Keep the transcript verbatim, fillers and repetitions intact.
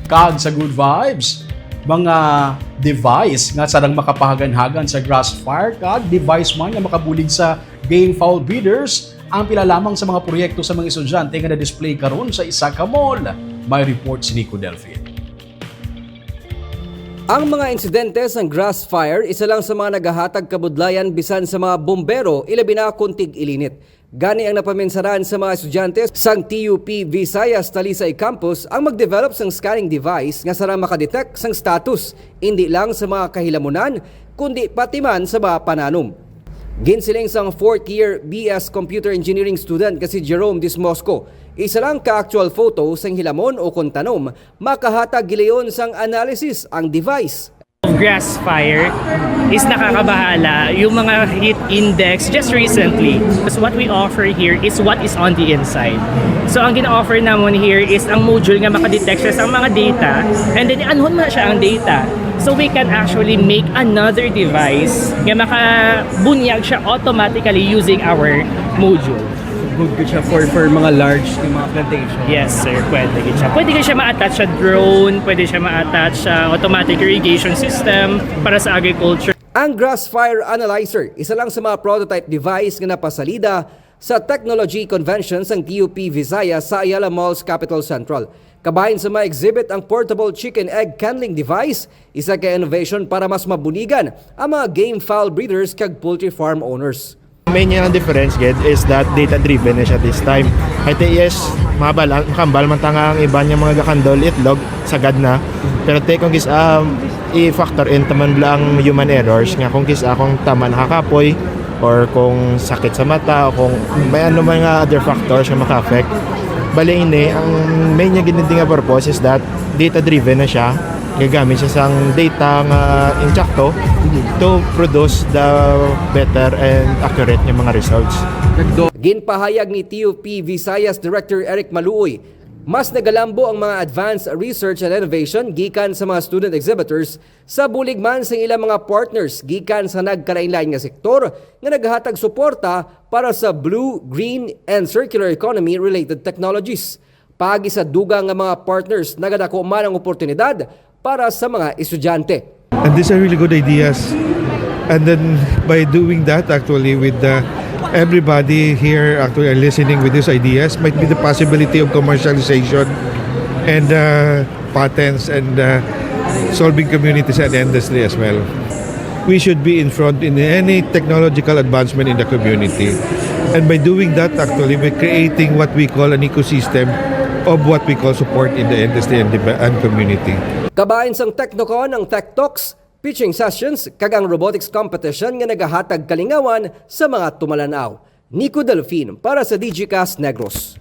Kag sa Good Vibes, mga device nga sarang makapahaganhagan sa grass fire kag device man nga makabulig sa game fowl breeders ang pila lamang sa mga proyekto sa mga estudyante nga na-display karon sa isa ka mall. May report si Nico Delfin. Ang mga insidente sang grass fire isa lang sa mga nagahatag kabudlayan bisan sa mga bombero, ilabi na kon tig-ilinit. Gani ang napaminsaran sa mga estudyante sang T U P Visayas Talisay Campus ang mag-develop sang scanning device nga sarang makadetect sang status, indi lang sa mga kahilamunan, kundi pati man sa mga pananom. Ginsiling sang fourth year B S Computer Engineering student nga si Jerome Dismosco, isa lang ka actual photo sang hilamon o kon tanom makahatag gilayon sang analysis ang device. Grass fire is nakakabahala yung mga heat index just recently. So what we offer here is what is on the inside. So ang gina-offer namon here is ang module nga makadetect siya sa mga data, and then anhon mo na siya ang data. So we can actually make another device nga makabunyag siya automatically using our module. Good gud siya for for mga large yung mga plantation. Yes, sir. Pwede gid siya. Pwede gid siya ma-attach sa drone, pwede siya ma-attach sa automatic irrigation system para sa agriculture. Ang Grass Fire Analyzer, isa lang sa mga prototype device nga napasalida sa Technology Convention sang T U P Visayas sa Ayala Malls Capital Central. Kabahin sa mga exhibit ang portable chicken egg candling device, isa ka innovation para mas mabunigan ang mga game fowl breeders kag poultry farm owners. Main nga ang difference gid is that data-driven na siya this time. Kay ti, yes, mahambal, makahambal man ta nga ang iban nga mga gakandol itlog, sagad na. Pero ti, kung kis-, um, i-factor in ta man bala ang human errors nga kung kis-, ah, kung tama nakakapoy or kung sakit sa mata o kung may ano man nga other factors nga maka-affect. Bali ini, ang main nga gid nga purpose is that data-driven na siya. Gagamit siya sang data nga insakto to produce the better and accurate nga mga results. Ginpahayag ni T U P Visayas Director Eric Maluoy, mas nagalambo ang mga advanced research and innovation gikan sa mga student exhibitors sa bulig man sang ilang mga partners gikan sa nagkalainlain nga sektor nga naghatag suporta para sa blue, green, and circular economy related technologies. Paagi sa dugang nga mga partners, nagadako man ang oportunidad para sa mga estudyante. And these are really good ideas. And then by doing that, actually, with uh, everybody here actually are listening with these ideas, might be the possibility of commercialization and uh, patents and uh, solving communities and industry as well. We should be in front in any technological advancement in the community. And by doing that, actually, we're creating what we call an ecosystem of what we call support in the industry and, the, and community. Kabahin sang Technocon ang Tech Talks, pitching sessions, kag ang robotics competition nga nagahatag kalingawan sa mga tumalan-aw. Nico Delfin para sa Digicast Negros.